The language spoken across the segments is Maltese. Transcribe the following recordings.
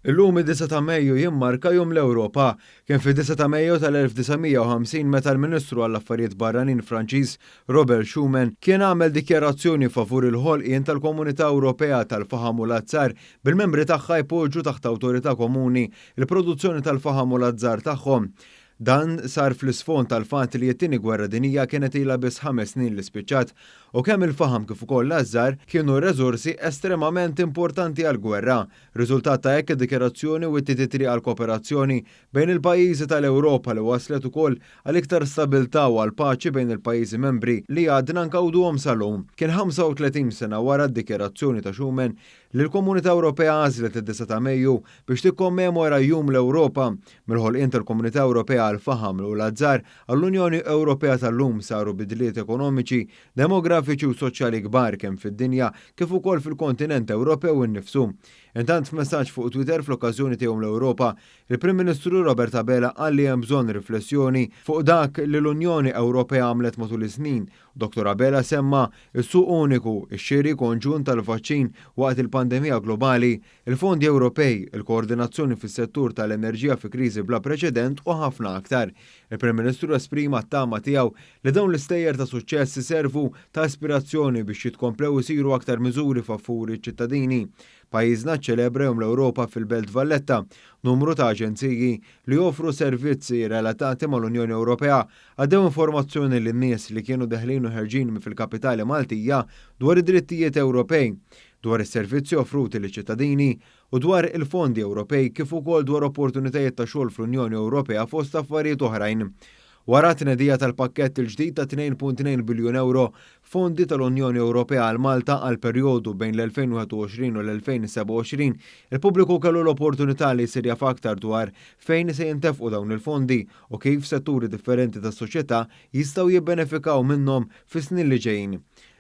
Illum id-9 ta' Mejju jimmarka Jum l-Ewropa. Kien fid-9 ta' Mejju tal-1950 meta l-Ministru għall-Affarijiet Barranin Franċiż Robert Schuman kien għamel dikjarazzjoni favur il-ħolqien tal-Komunità Ewropea tal-Faħam u l-Azzar bil-membri tagħha jpoġġu taħt awtorità komuni l-produzzjoni tal-faħam u l-azzar tagħhom. Dan sar fl-isfond tal-fatt li t-Tieni Gwerra Dinjija kienet ilha biss ħames snin li spiċċat u kemm il-faħam kif ukoll l-azzar kienu reżorsi estremament importanti għall-gwerra. Riżultat ta' hekk id-dikjarazzjoni wittiet it-triq għall-kooperazzjoni bejn il-pajjiżi tal-Ewropa li wasslet ukoll għal iktar stabilità u għall-paċi bejn il-pajjiżi membri li għadna nkawduhom sal-lum. Kien 35 sena wara d-dikjarazzjoni ta' Schuman li l-Komunità Ewropea għażlet id-9 ta' Mejju biex tikkommemora Jum l-Ewropa. Mill-ħolqien tal-Komunità Ewropea għall-Faħam u l-Azzar għall-Unjoni Ewropea tal-lum saru bidliet ekonomiċi, demografiċi u soċjali kbar kemm fid-dinja kif ukoll fil-kontinent Ewropew innifsu. Intant f'messaġġ fuq Twitter fl-okkażjoni ta' Jum l-Ewropa, il-Prim Ministru Robert Abela qal li hemm bżonn riflessjoni fuq dak li l-Unjoni Ewropea għamlet matul is-snin Dottor Abela semma s-suq uniku, ix-xiri konġunt tal-vaċċin waqt il-pandemija globali, il-fondi Ewropej, il-koordinazzjoni fis-settur tal-enerġija fi kriżi bla preċedent u ħafna aktar. Il-Prim Ministru esprima t-tama tiegħu li dawn l-istejjer ta' suċċess iservu ta' ispirazzjoni biex jitkomplew isiru aktar miżuri favur iċ-ċittadini. Pajjiżna ċċelebra Jum l-Ewropa fil-Belt Valletta. Numru ta' aġenziji li joffru servizzi relatati mal-Unjoni Ewropea Għaddew informazzjoni lin-nies li kienu deħlin u ħerġin minn fil-kapitali Maltija dwar id-drittijiet Ewropej, dwar is-servizzi offruti liċ-ċittadini u dwar il-fondi Ewropej kif ukoll dwar opportunitajiet ta' xogħol fl-Unjoni Ewropea fost affarijiet oħrajn. Wara t-tnedija tal-pakkett il-ġdid ta' 2.2 biljun ewro Fondi tal-Unjoni Ewropea għal Malta għall-perjodu bejn l-2021 u l-2027, il-pubbliku kellu l-opportunità li jsir jaf aktar dwar fejn se jintefqu dawn il-fondi u kif setturi differenti tas-soċjetà jistgħu jibbenefikaw minnhom fis-snin li ġejjin.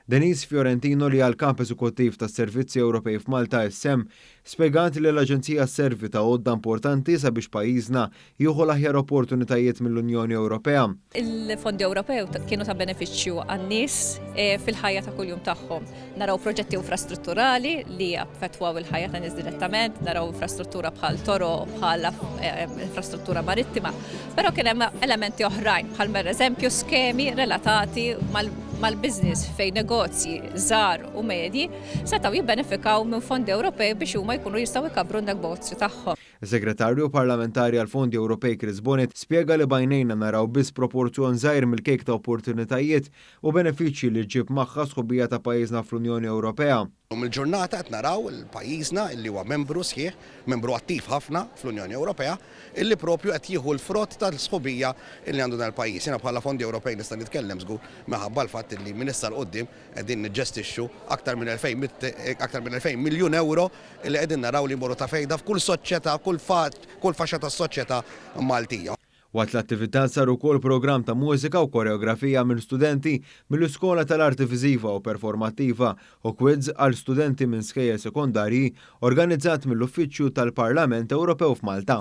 Denise Fiorentino li hija l-Kap Eżekuttiv tas-Servizzi Ewropej f'Malta, SM, spjegat li l-aġenzija sservi ta' għodda importanti sabiex pajjiżna jieħu l-aħjar opportunitajiet mill-Unjoni Ewropea. Il-fondi Ewropew kienu ta' benefiċċju għan-nies eh, fil-ħajja ta' kuljum tagħhom. Naraw proġetti infrastrutturali li affettwaw il-ħajja ta' nies direttament, naraw infrastruttura bħal toro, bħal eh, infrastruttura marittima, però kien hemm elementi oħrajn bħal per eżempju skemi relatati mal-biznis fejn negozji żgħar u medji setgħu jibbenefikaw minn fondi Ewropej biex huma jkunu jistgħu jkabbru n-negozju tagħhom. Is-Segretarju Parlamentari għall-Fondi Ewropej Chris Bonett spjega li b'għajnejna naraw biss proporzjon żgħir mill-kejk ta' opportunitajiet u benefiċċji li ġġib magħha s-sħubija ta' pajjiżna fl-Unjoni Ewropea. Illum il-ġurnata qed naraw 'l pajjiżna illi huwa membru sħiħ, membru attiv ħafna fl-Unjoni Ewropea, illi propju qed jieħu l-frott tal-sħubija illi għandu dan il-pajjiż. Jiena bħala Fondi Ewropej nista' nitkellem żgur minħabba l-fatt illi minn issa 'l quddiem qegħdin niġġestixxu aktar minn 2000 aktar minn 2000 miljun ewro li qegħdin naraw li jmorru ta' fejda f'kull soċjetà, kull kull faxxa tas-soċjetà Maltija. Waqt l-attività sar ukoll programm ta' mużika u koreografija minn studenti mill-Iskola tal-Arti Viżiva u Performattiva u quiz għal studenti minn skejjel sekondarji organizzat mill-Uffiċċju tal-Parlament Ewropew f'Malta.